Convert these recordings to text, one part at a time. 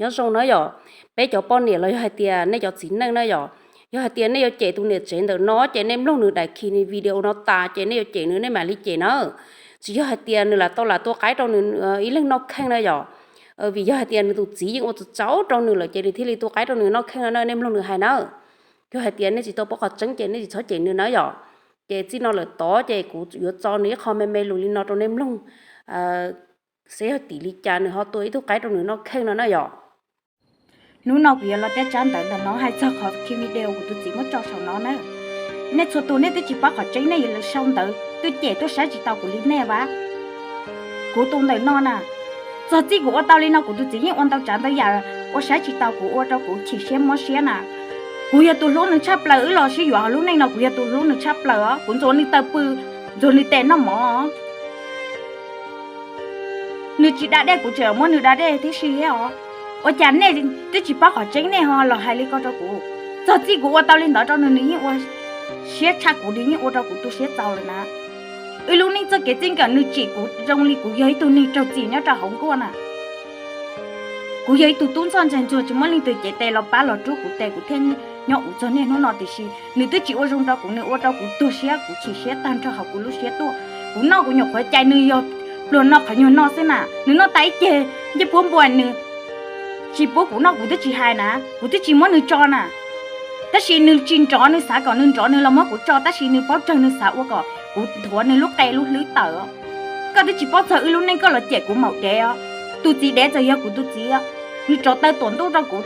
Nyob zoo na yom, peb cov poj niam los yog hais tias nej cov txiv neej na yom, yog hais tias nej yuav cem tus niam tsev ntawm no ces nej mloog nws daim khi video no tas ces nej yuav cem nws nej mam li cem na. Tsis yog hais tias nws lam tau lam tua qaib rau nws ib leeg noj kheej na yom. Vim yog hais tias nws tus txiv yeej ua txaus txaus rau nws lawm ces nws thiaj li tua qaib rau nws noj kheej no na, nej mloog nws hais na. Yog hais tias nej tsis tau paub qhov tseeb ces nej tsis txhob cem nws na yom. Ces txij no lawm tod ces kuv yuav tso nws ib qho me me lus li no rau nej mloog, seb yog tim li cas nws ho tua ib tug qaib rau nws noj kheej no na yom. Hnub no kuv yuav los teb tsab ntawv ntawm no hais txog qhov khi video kuv tus txiv muab tso saum no na. Nej txhua tus nej twb tsis paub qhov tseeb, nej yuav sau ntawv tuaj cem tuaj saib tsis tau kuv li nej vas. Kuv tus ntawm no na, txog txij kuv ua tau li no kuv tus txiv yeej ua ntau tsav ntau yam ua saib tsis tau kuv, ua rau kuv chim siab mob siab na. Kuv yog tus hlub nws tshaj plaws, wb los sib yuav hauv lub neej no kuv yog tus hlub nws tshaj plaws os, kuv ntxuav nws taw pw, ntxuav nws tes noj mov. Nws tsis da dej kuv tseem muab nws da dej tib si thiab os. Ua cas nej twb tsis paub qhov tseeb nej ho los hais li ko rau kuv? Txog txij kuv ua tau li ntawd rau nws, nws yeej ua siab tshaj kuv, nws yeej ua rau kuv tu siab txaus lawm na. Wb lub neej txoj kev txij nkawm nws tsim kuv zoo li kuv yog ib tug neeg raug txim nyob rau hauv nkuaj na. Kuv yog ib tug tub ntxhoj ntxaig ntxuag tsis muaj leej twg cev tes los pab los rub kuv tes kuv thiaj nyob ua txog niaj hnub no, tiam sis nws twb tsis ua zoo rau kuv, nws ua rau kuv tuag siab, kuv chim siab tag nrho hauv kuv lub siab tuaj. Kuv noj kuv nyuam qhuav cais nws yog pluas no qhov nyuag no xwb na, nws noj tas ib ceg ncej puab npua nws tsis pub kuv noj kuv twb tsis hais na, kuv twb tsis muab nws tso na. Tab sis nws tsis nrov, nws xav kom nws nrov nws los muab kuv tso, tab sis nws paub tsawg nws xav ua kom kuv nthuav nws lub qe lub hlwb tawm. Koj twb tsis paub txog wb lub neej koj los cem kuv maum dev os. Tus txiv dev txawm yog kuv tus txiv, nws rov taw tuam ntuj rau kuv,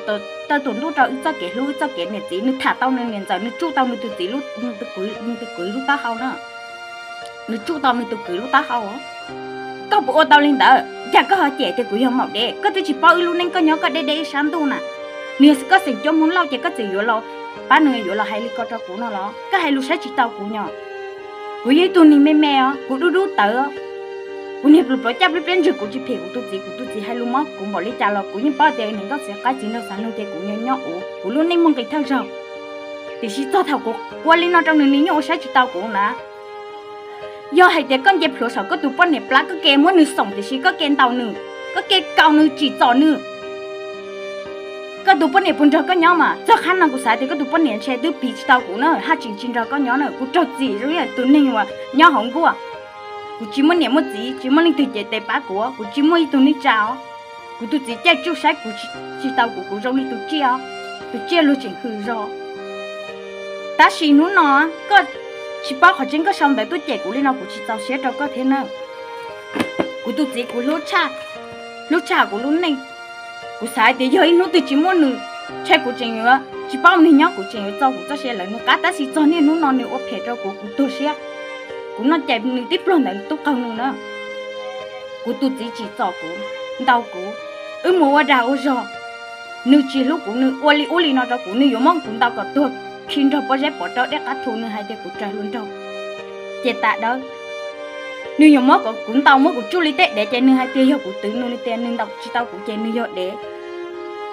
taw tuam ntuj rau wb txoj kev hlub wb txoj kev niam txiv, nws tham tau nws niam ntxawm, nws tsuj tau nws tus txiv, nws tus kwv lub taub hau na. Nws tsuj tau nws tus kwv lub taub hau. Koj puas ua tau li ntawd? Cas koj ho cem tias kuv yog maum dev? Koj twb tsis paub wb lub neej, koj nyob koj deb deb ib sab ntuj na. Nws yog koj xeem cuab Hmoob Lauj ces koj txawm yuav los pab nws yuav los hais li ko rau kuv no los? Koj hais lus saib tsis tau kuv nyo. Kuv yog ib tug neeg me me os, kuv dub dub tawv. Kuv niag pluas pluav caj pliab pliab ntswg kuv tsis phim kuv tus txiv, kuv tus txiv hais lus mob kuv npaum li cas los kuv yeej paub tias niam nkauj txiv qaib txiv nraug xav nug tias kuv nyob nyob ua kuv lub neej muaj nqis thawj zaug. Tiam sis txog thaum kuv ua li no rau nws, nws yeej ua saib tsis tau kuv na. Yog hais tias koj nce plhuav saum koj tus poj niam plab, koj ke muab nws xoom tiam sis koj ke ntaus nws, koj ke kaus nws tsim txom nws, koj tus poj niam puas nrog koj nyob mas? Txog qhab no kuv xav tias koj tus poj niam ntshe twb piv tsis tau kuv na, haj tseem tsis nrog koj nyob na. Kuv raug txim zoo li tus neeg uas nyob hauv nkuaj. Kuv tsis muaj niam muaj txiv, tsis muaj leej twg cev tes pab kuv, kuv tsis muaj ib tug neej tsa os. Kuv tus txiv caij tsuj saib kuv tsis tau kuv, kuv zoo li tus tsiaj, tus tsiaj luag tseem hwm zog. Tab sis hnub no koj tsis paub qhov tseeb, koj sau ntawv tuaj cem kuv li no kuv tsis txaus siab rau koj thiab na. Kuv tus txiv kuv hlub tshaj, hlub tshaj kuv lub neej. Kuv xav hais tias yog ib hnub twg tsis muaj nws, ntshe kuv tseem yuav tsis paub ua neeg nyob, kuv tseem yuav txo kuv txoj sia lawm nws qab, tab sis txog niaj hnub no nws ua phem rau kuv, kuv tuag siab. Kuv noj cais nws tib pluag ntawd tub qaug nws na. Kuv tus txiv tsim txom kuv, ntaus kuv, wb mus ua dag ua zog, nws tsis hlub kuv, nws ua li ub li no rau kuv, nws yuav muab kuv ntaus kom tuag khi nrog pob zeb pov rau dej qab thu, nws hais tias kuv raws hluas nraug ces tas dawb. Nws yuav muab kuv ntaus muab kuv tsuj li tej dev ces nws hais tias yog kuv twv nws, nws tias nws ntaus tsis tau kuv ces nws yog dev.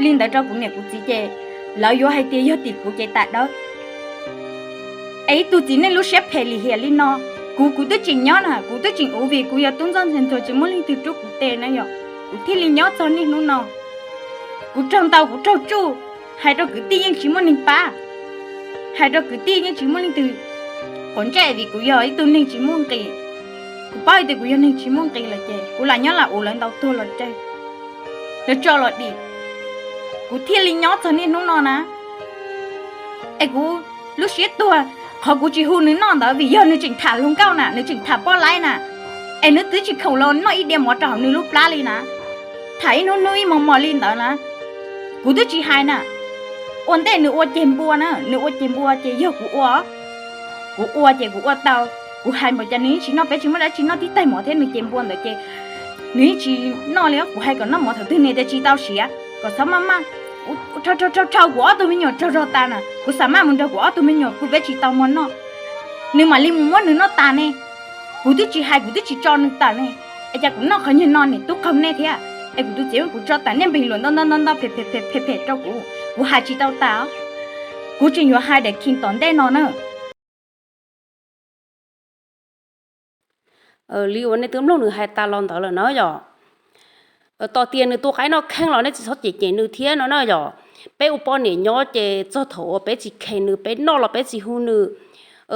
Li ntawd rau kuv niam kuv txiv ces lawv yuav hais tias yog tim kuv ces tas dawb. Es ib tug txiv neej lub siab phem lim hiam li no, kuv, kuv twb tseem nyob na, kuv twb tseem uv vim kuv yog tub ntxhoj ntxhais ntxuag tsis muaj leej twg rub kuv tes na yom, kuv thiaj li nyob txog niaj hnub no. Kuv raug ntaus kuv raug tsuj, hais rau kwv tij yeej tsis muaj neeg pab, hais rau kwv tij yeej tsis muaj leej twg quav ntsej vim kuv yog ib tug neeg tsis muaj nqis. Kuv paub hais tias kuv yog neeg tsis muaj nqis lawm ces kuv lam nyob lam uv lawv ntaus tuag los tsawg, lawv tso los dim, kuv thiaj li nyob txog niaj hnub no na. Es kuv lub siab tuag, qhov kuv tsis hu nws noj ntawd vim yog nws tseem tham hluas nkauj na, nws tseem tham poj laib na, es nws twb tsis khoom los noj ib diav mov rau hauv nws lub plab li na. Tham ib hnub hnub ib mos mos li ntawd na, kuv twb tsis hais na. Ua ntej nws ua ceg npua na, nws ua ceg npua ces yog kuv ua, kuv ua ces kuv ua tau. Kuv hais npaum cas nws yeej tsis noj, peb tsis muaj dab tsi noj tib taig mov thiab nws ceg npua ntawd ces nws yeej tsis noj li. Kuv hais kom noj mov thaum twg nws tias tsis tau siav, kom txhob maj maj. Rhau rhau rhau kuv ob tug me nyuam raug zog tas na, kuv xam maj mus nrog kuv ob tug me nyuam pw peb tsis tau mov noj, nws mam li mus muab nws noj tas ne. Kuv twb tsis hais, kuv twb tsis tso nws tawm ne, es cas kuv noj qhov nyuag no niam tub qaug nej thiab? Es kuv tus txiv kuv tso tawm nej npeg luam ntau ntau ntau ntau phem phem phem phem rau kuv, kuv hais tsis tau tas. Kuv tseem yuav hais daim khi tom ntej no na. Li uas nej twb mloog nws hais tas los ntawd lawm na yom. Tos tias nws tua qaib noj kheej los nej tsis txhob cem cem nws thiab no na yom. Peb ua poj niam nyob ces txog thaum uas peb tsis khes nws, peb noj los peb tsis hu nws,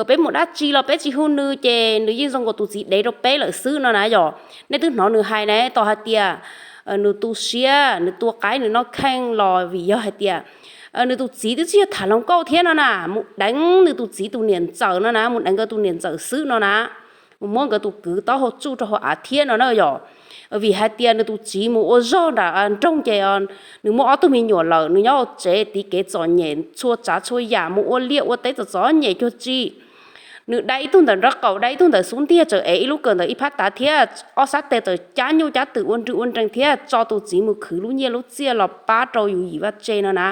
peb mus dab tsi los peb tsis hu nws ces nws yeej zoo nkaus tus txiv dev rau peb lawm xwb no na yom. Nej twb hnov nws hais na, tos hais tias nws tu siab, nws tua qaib nws noj kheej los vim yog hais tias nws tus txiv twb tsis yog tham hluas nkauj thiab no na, mus deev nws tus txiv tus niam ntxawm no na, mus deev nkawd tus niam ntxawm xwb no na, mus muab nkawd tus kwv taub hau tsuj rau hauv av thiab no na yom. Vim hais tias nws tus txiv mus ua zog nram nroog ces nws muaj ob tug me nyuam lawm, nws nyob hauv tsev tiv kev txom nyem txhua tsav txhua yam, mus ua liaj ua teb txom txom nyem cuag tsi. Nws dai ib tug ntawm nraub qaum, dai ib tug ntawm xub ntiag, txawm ev ib lub kawm ntawm ib phab tav thiab ob sab tes txawm cab nyuj cab twm ua nrwg ua nreeg thiab tso tus txiv mus khwv lub nyiaj lub txiaj los pab rau yus yim vaj tse no na.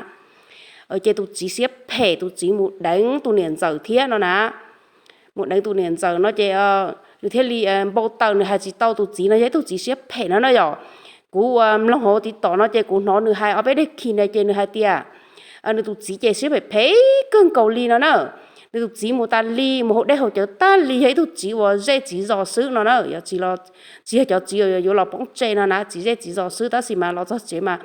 Ces tus txiv siab phem, tus txiv mus deev tus niam ntxawm thiab no na. Mus deev tus niam ntxawm no ces nws thiaj li npau taws, nws hais tsis tau, tus txiv no yog ib tug txiv siab phem no na yom. Kuv mloog hauv TikTok no ces kuv hnov nws hais ob peb daim khi na ces nws hais tias nws tus txiv ces siab phem phem kawg nkaus li no na. Nws tus txiv mus tas li, mus haus dej haus cawv tag li, yog ib tug txiv uas zej txiv zos xwb no na, tsis yog cov txiv yuav los poob tseg no na, txiv zej txiv zos xwb, tab sis mas los txog tsev mas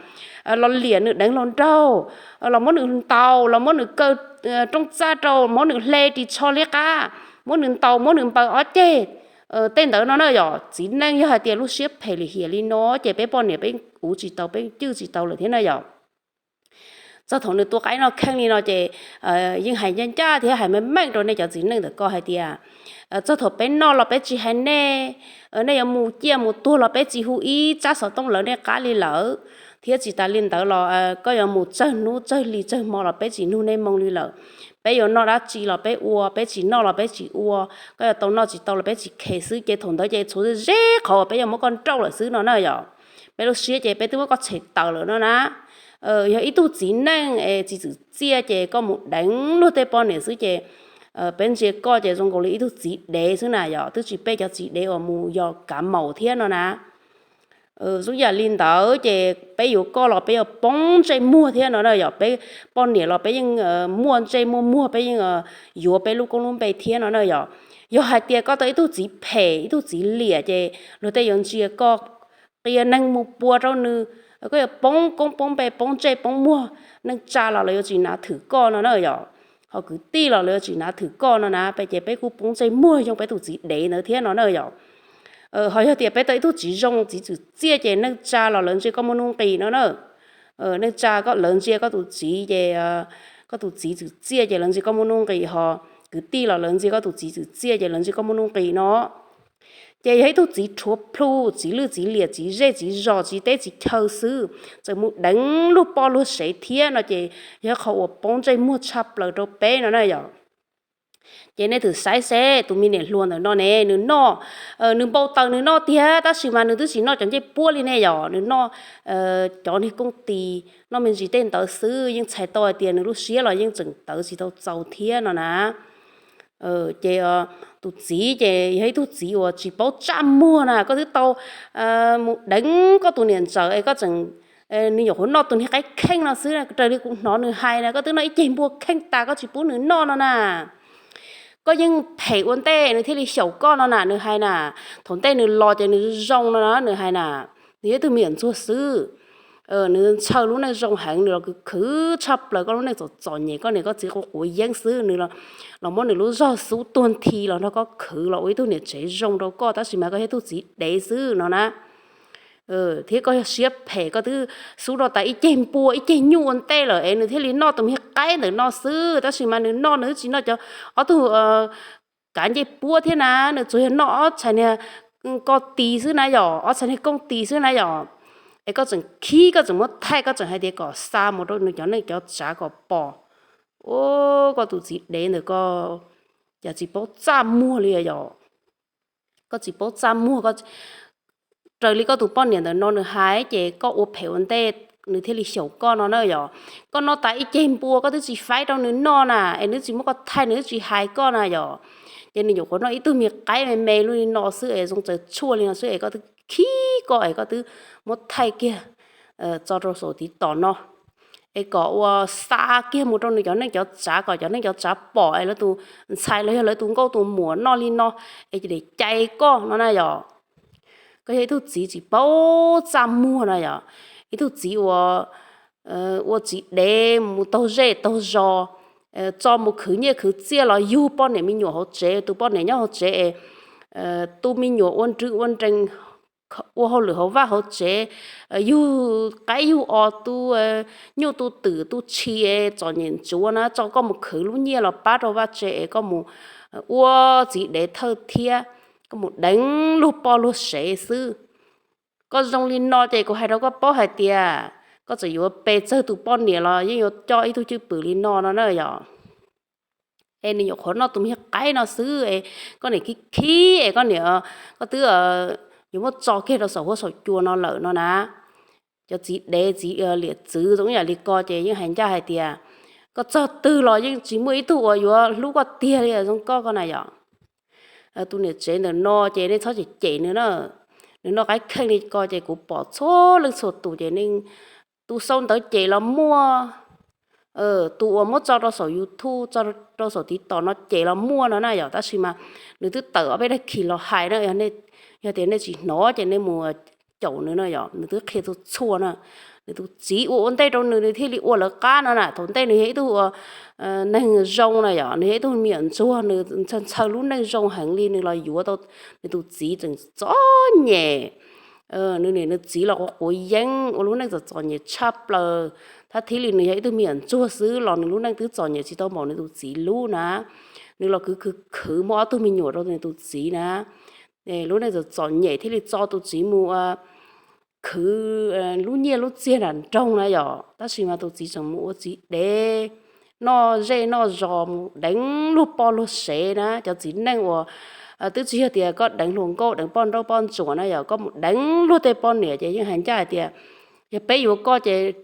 los liam nws deev hluas nraug, los muab nws ntaus, los muab nws kaw rooj txaj rau, muab nws hle ris tsho liab qab, muab nws ntaus muab nws npaws ob ceg, tej ntawd no na yom. Txiv neej yog hais tias lub siab phem lim hiam li no ces peb poj niam peb uv tsis tau, peb cwj tsis tau lawm thiab na yom. Txog thaum nws tua qaib noj kheej li no ces yeej hais ncaj ncaj thiab hais meej meej rau nej cov txiv neej ntawm ko hais tias txog thaum peb noj los peb tsis hais nej, nej yuav mus ciaj mus tuag los peb tsis hu ib tsab xov tooj lawv nej qab li lawm, thiab tsis tas li ntawd los koj yuav mus tsawg hnub tsawg hli tsawg hmo los peb tsis nug nej moo li lawm. Peb yuav noj dab tsi los peb ua, peb tsis noj los peb tsis ua, koj yuav tau noj tsis tau los peb tsis khes xwb. Ces thaum ntawd ces tshuav ze qhov uas peb yuav muab koj nrauj lawm xwb no na yom. Peb lub siab ces peb twb muab koj tshem tawm lawm no na. Yog ib tug txiv neej es tsis txwm txiaj ces koj mus deev luag tej poj niam xwb ces peb ntsia koj ces zoo nkaus li ib tug txiv dev xwb na yom, twb tsis peb cov txiv dev uas mus yos kav maum thiab no na. Zoo yam li ntawd ces peb yuav koj los peb yuav poob ntsej muag thiab no na yom, peb poj niam los peb yeej muaj ntsej muaj muag, peb yeej yuav peb lub koob lub npe thiab no na yom. Yog hais tias koj tau ib tug txiv phem ib tug txiv liam ces luag tej yuav ntsia koj, qia neeg mus pua rau nws, koj yuav poob koob poob npe poob ntsej poob muag, neej tsa los lawv yuav tsis nav thwm koj no na yom. Ho kwv tij los lawv yuav tsis nav thwm koj no na, peb ces peb kuj poob ntsej muag yoo peb tus txiv dev ntawd thiab no na yom. Ho yog tias peb tau ib tug txiv zoo txiv txwm txiaj ces neej tsa los lawv ntsia koj muaj nuj nqis no na. Neej tsa lawv ntsia koj tus txiv ces koj tus txiv txwm txiaj ces lawv ntsia koj muaj nuj nqis, ho kwv tij los lawv ntsia koj tus txiv txwm txiaj ces lawv ntsia koj muaj nuj nqis no. Ces yog ib tug txiv rhuav plhu, txiv lwj txiv liam, txiv zej txiv zos, txiv teb txiv chaw xwb, tseem mus deev luag poj luag sev thiab no ces yog qhov uas poob ntsej muag tshaj plaws rau peb no na yom. Ces nej thwm saib seb tus me niam hluas ntawm no ne, nws noj, nws npau taws nws noj tiag tab sis mas nws twb tsis noj cov ncej puab li ne yom, nws noj cov niag kooj tis noj me ntsis tej ntawd xwb, yeej txhais tau hais tias nws lub siab los yeej tseem tawv tsis tau txaus thiab no na. Ces tus txiv ces yog ib tug txiv uas tsis paub tsaj muag na, koj twb tau mus deev koj tus niam ntxawm es koj tseem, nws nyuam qhuav noj tus niag qaib kheej no xwb, raws li kuv hnov nws hais na, koj twb noj ib ceg npua kheej tas koj tsis pub nws noj no na. Koj yeej phem ua ntej nws thiaj li xyaum koj no na, nws hais na. Thaum ntej nws los ces nws zoo no na, nws hais na, nws yog ib tug me nyuam ntsuag xwb. Nws ntshaw lub neej zoo heev, nws los khwv khwv tshaj plaws koj lub neej txom txom nyem, koj niam koj txiv quav quav yeeb xwb, nws los muab nws lub zog xub tuag nthi los nrog koj khwv los ua ib tug niam tsev zoo rau koj, tab sis mas koj yog ib tug txiv dev xwb no na. Thiab koj yog siab phem, koj twb xub rau tas ib ceg npua ib ceg nyuj ua ntej lawm es nws thiaj li noj tus me qaib ntawm no xwb, tab sis mas nws noj nws twb tsis noj cov ob tug kav ncej puab thiab na, nws tsuas yog noj ob txhais niag kooj tis xwb na yom, ob txhais niag kooj tis xwb na yom. Es koj tseem khib, koj tseem muab thaij, koj tseem hais tias kom xa mus rau nws cov neej cov tsav kom pom. Koj tus txiv dev ntawm ko cas tsis paub txaj muag li yom. Koj tsis paub txaj muag, raws li koj tus poj niam ntawm no nws hais ces koj ua phem ua ntej nws thiaj li xyaum koj no na yom. Koj noj tas ib ceg npua koj twb tsis faib rau nws noj na, es nws twb tsis muab koj thaij, nws twb tsis hais koj na yom. Ces nws nyuam qhuav noj ib tug me qaib me me lub li no xwb es zoo tsaws tshuaj li no xwb es koj twb khib koj es koj twb muab thaij kiag tso rau saum tiv tom no es kom ua xa kiag mus rau nws cov neej cov tsav kom cov neej cov tsav pom es lawv tus ntxhais los yog lawv tus nkauj tus muam noj li no es cia li cais koj no na yom. Koj yog ib tug txiv tsis paub txaj muag no yom, ib tug txiv uas ua txiv dev mus taug zej taug zos, tso mus khwv nyiaj khwv txiaj los yug poj niam me nyuam hauv tsev, tus poj niam nyob hauv tsev es tu me nyuam ua nrw ua nrees, ua hauj lwm hauv vaj hauv tsev, yug qaib yug os, tu nyuj tu twm tu tshis, txom nyem ntsuav na, tso koj mus khwv lub nyiaj los pab rau vaj tse es koj mus ua txiv dev thawj thiab, koj mus deev luag poj luag sev xwb. Koj zoo li no ces kuv hais rau koj paub hais tias koj txawm yuav pe txawg tus poj niam los yeej yuav coj ib tug cwj pwm li no no na yom. Es nws nyuam qhuav noj tus me nyuam qaib no xwb es koj niam khib khib es koj niam, koj twb yuav muab tso kiag rau saum huab saum cua no lawm no na. Cov txiv dev txiv liam txwv zoo ib yam li ko ces yeej hais ncaj hais tias koj txog twg los yeej tsis muaj ib tug uas yuav hlub koj tiag li zoo koj koj na yom. Tus niam tsev ntawm no ces nej txhob cem cem nws na. Nws noj qaib kheej li ko ces kuv pom txhua leej txhua tus ces nej, tus sau ntawv cem los muaj, tus uas muab tso rau saum YouTube, tso rau saum TikTok no cem los muaj no na yom, tab sis mas nws twb tawm ob peb dag kis los hais na, yog tias nej tsis hnov ces nej mus caum nws no yom, nws twb qhia txhua txhua na. Nws tus txiv uas ua ntej rau nws, nws thiaj li ua lawv qab no na. Thaum ntej nws yog ib tug uas neeg zoo na yom, nws yog ib tug me nyuam ntsuag, nws ntshaw ntshaw lub neej zoo heev li, nws los yuav tau nws tus txiv tseem txom nyem. Nws niam nws txiv los quav quav yeeb ua lub neej txom txom nyem tshaj plaws, thab thib li nws yog ib tug me nyuam ntsuag xwb los nws lub neej twb txom nyem tsis tau npaum nws tus txiv lub na. Nws los khwv khwv khwv muaj ob tug me nyuam rau nws tus txiv na. Lub neej txom txom nyem thiaj li tso tus txiv mus khwv lub nyiaj lub txiag nram nroog na yom, tab sis mas tus txiv tseem mus ua txiv dev, noj zej noj zos mus deev luag poj luag sev na. Cov txiv neej uas twb tsis yog tias koj deev hluas nkauj deev poj nrauj poj ntsuam na yom, koj mus deev luag tej poj niam ces yeej hais ncaj hais tias yog peb yuav koj ces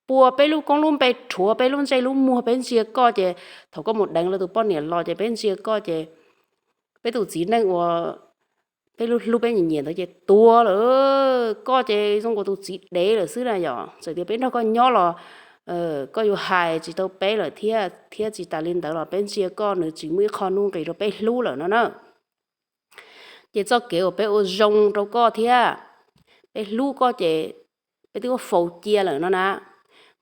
pua peb lub koob lub npe, rhuav peb lub ntsej lub muag, peb ntsia koj ces thaum koj mus deev lawv tus poj niam los ces peb ntsia koj ces peb tus txiv neej uas peb lub hlub peb nyiam nyiam ntawd ces tuag lawm. Koj ces zoo nkaus tus txiv dev lawm xwb na yom. Txawm tias peb nrog koj nyob los koj yuav hais tsis tau peb lawm thiab, thiab tsis tas li ntawd los peb ntsia koj nws tsis muaj ib qho nuj nqis rau peb hlub lawm no na. Ces txoj kev uas peb ua zoo rau koj thiab peb hlub koj ces peb twb muab faus cia lawm no na.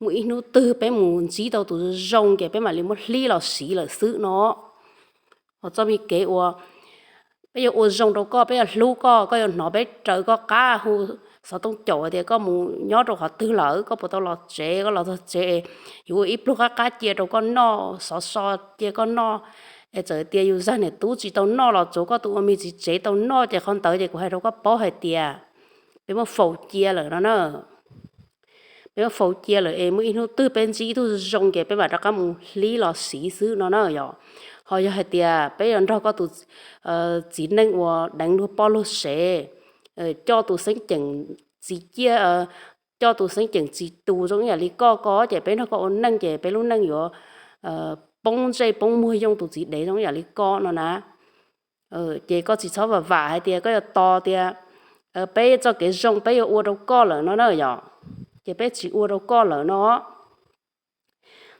Muaj ib hnub twg peb mus ntsib tau tus zoo ces peb mam li muab hlib los siv lawm xwb no. Ho txoj me kev uas peb yuav ua zoo rau koj, peb yuav hlub koj, koj yuav hnov peb raws koj qab hu xov tooj caum tias koj mus nyob rau qhov twg lawm, koj puas tau los tsev, koj los txog tsev yuav ua ib pluag qab qab cia rau koj noj, xov so cia koj noj. Es txawm tias yus zaj niam tub tsis tau noj los tsuav koj tus ua me txiv tsev tau noj ces qhov ntawd ces kuv hais rau koj paub hais tias peb muab faus cia lawm no na. Peb muab faus cia lawm es muaj ib hnub twg peb ntsib ib tug zoo ces peb mam rov qab mus hlib los siv xwb no na yom. Ho yog hais tias peb yuav nrog koj tus txiv neej uas deev luag poj luag sev, coj tus xeeb ceem txiv ciaj, coj tus xeeb ceem txiv tus zoo ib yam li koj ko ces peb nrog koj ua neej ces peb lub neej yuav poob ntsej poob muag yooj tus txiv dev zoo ib yam li koj no na. Ces koj tsis txhob vam vam hais tias koj yuav tos tias peb txoj kev zoo peb yuav ua rau koj lawm no na yom. Ces peb tsis ua rau koj lawm no.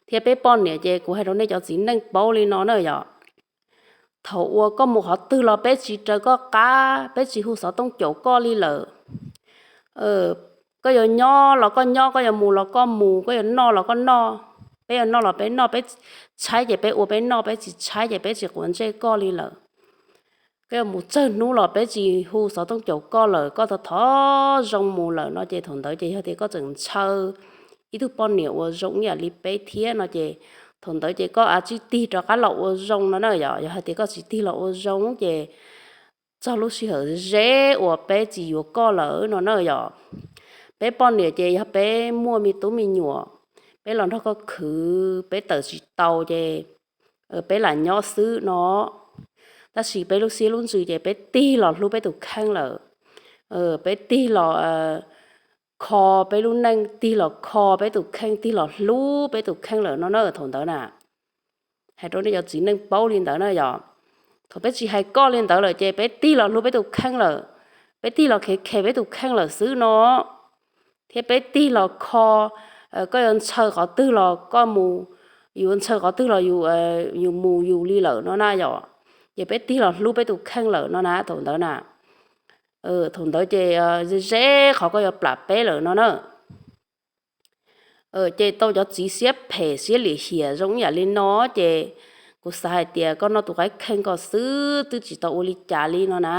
Thiab peb poj niam ces kuv hais rau nej cov txiv neej paub li no na yom. Thaum uas koj mus qhov twg los peb tsis raws koj qab, peb tsis hu xov tooj caum koj li lawm. Koj yuav nyob los koj nyob, koj yuav mus los koj mus, koj yuav noj los koj noj. Peb yuav noj los peb noj, peb tshaib ces peb ua peb noj, peb tsis tshaib ces peb tsis quav ntsej koj li lawm. Koj yuav mus tsawg hnub los peb tsis hu xov tooj caum koj lawm, koj thov thov zoo mus lawm no ces thaum ntawd ces yog tias koj tseem ntshaw ib tug poj niam uas zoo ib yam li peb thiab no ces thaum ntawd ces koj a tsij tig rov qab los ua zoo no na yom. Yog hais tias koj tsis tig los ua zoo ces txog lub sij hawm ze uas peb tsis yuav koj lawm no na yom. Peb poj niam ces yog peb muaj me tub me nyuam, peb los nrog koj khwv, peb tawm tsis tau ces peb lam nyob xwb no. Tab sis peb lub siab lub ntsws ces peb tig los hlub peb tus kheej lawm. Peb tig los kho peb lub neej, tig los kho peb tus kheej, tig los hlub peb tus kheej lawm no na thaum ntawd na. Hais rau nej cov txiv neej paub li ntawd na yom. Thaum peb tsis hais koj li ntawd lawm ces peb tig los hlub peb tus kheej lawm, peb tig los khev khev peb tus kheej lawm xwb no. Thiab peb tig los kho, koj yuav ntshaw qhov twg los koj mus, yus yuav ntshaw qhov twg los yus mus yus li lawm no na yom. Ces peb tig los hlub peb tus kheej lawm no na thaum ntawd na. Thaum ntawd ces ze ze qhov koj yuav plam peb lawm no na. Ces tau cov txiv siab phem siab lim hiam zoo ib yam li no ces kuv xav hais tias koj noj tus qaib kheej koj xwb twb tsis tau ua li cas li no na,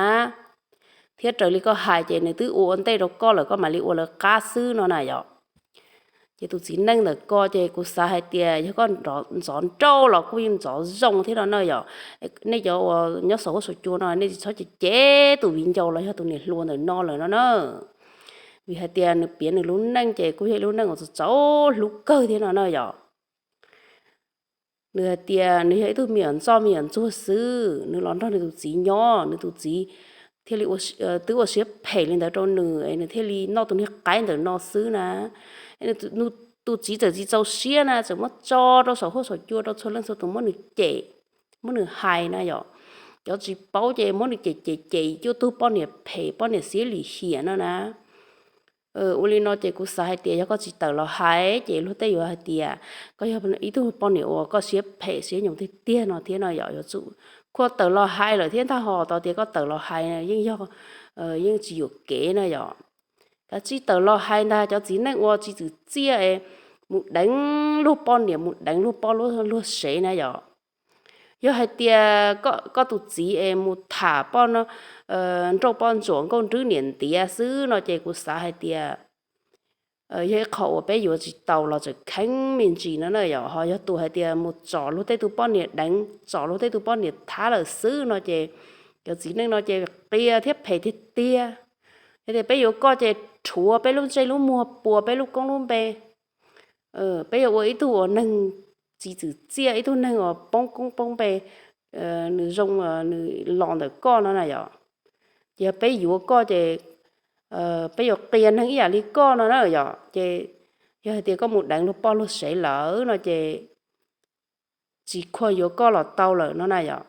thiab raws li koj hais ces nws twb ua ua ntej rau koj lawm koj mam li ua lawv qab xwb no na yom. Ces tus txiv neej ntawm ko ces kuv xav hais tias yog koj ntxov nrauj los kuj yeej ntxov zoo thiab no na yom. Nej cov uas nyob saum huab saum cua no nej tsis txhob cem cem tus viv ncaus los yog tus niam hluas ntawm no lawm no na, vim hais tias nws piav nws lub neej ces kuj yog ib lub neej uas txaus txaus hlub kawg thiab no na yom. Nws hais tias nws yog ib tug me nyuam ntxoj me nyuam ntsuag xwb, nws los nrog nws tus txiv nyob, nws tus txiv thiaj li twb ua siab phem li ntawd rau nws es nws thiaj li noj tus niag qaib ntawm no xwb na. Tus txiv txawm tsis txaus siab na, txawm muab tso rau saum huab saum cua rau txhua leej txhua tus muab nws cem, muab nws hais na yom. Cov tsis paub ces muab nws cem cem cem cuaj tug poj niam phem poj niam siab lim hiam no na. Ua li no ces kuv xav hais tias yog koj tsis tawm los hais ces luag tej yuav hais tias koj yog ib tug poj niam uas koj siab phem siab nyoos tiag tiag no thiab no yom. Yuav tsum khuaj tawm los hais lawm thiab ntag, ho tau tias koj tawm los hais yeej yog, yeej tsis yuam kev na yom. Kav tsij tawm los hais ntag, cov txiv neej ua tsis txwm txiaj es mus deev luag poj niam, mus deev luag poj luag sev na yom. Yog hais tias koj tus txiv es mus tham poj nrauj poj ntsuam nkauj nrwb niam ntiav xwb no ces kuv xav hais tias yog ib qho uas peb yuav tsis tau los tseem kheev me ntsis no na yom. Ho yog tus hais tias mus tsom luag tej tus poj niam deev, tsom luag tej tus poj niam thab lawm xwb no ces cov txiv neej no ces qia thiab phem tiag tiag. Yog tias peb yuav koj ces rhuav peb lub ntsej lub muag, puas peb lub koob lub npe. Peb yuav ua ib tug uas neeg tsis txwm txiaj, ib tug neeg uas poob koob poob npe, nws zoo nws los ntawm koj no na yom. Ces yog peb yuav koj ces peb yuav qia neeg ib yam li koj no na yom. Ces yog hais tias koj mus deev luag poj luag sev lawm no ces tsis khuaj yuav koj los tau lawm no na yom.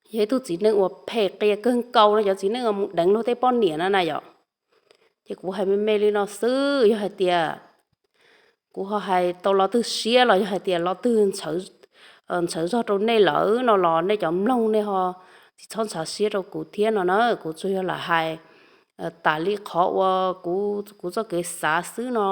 Yog ib tug txiv neej uas phem qia kawg nkaus no, cov txiv neej uas mus deev luag tej poj niam no na yom. Ces kuv hais me me li no xwb, yog hais tias kuv ho hais tau lo twg siab los yog hais tias lo twg ntxhawv zog rau nej lawm no los nej cov mloog nej ho tsis txhob ntshav siab rau kuv thiab no na. Kuv tsuas yog lam hais tas li qhov uas kuv txoj kev xav xwb no.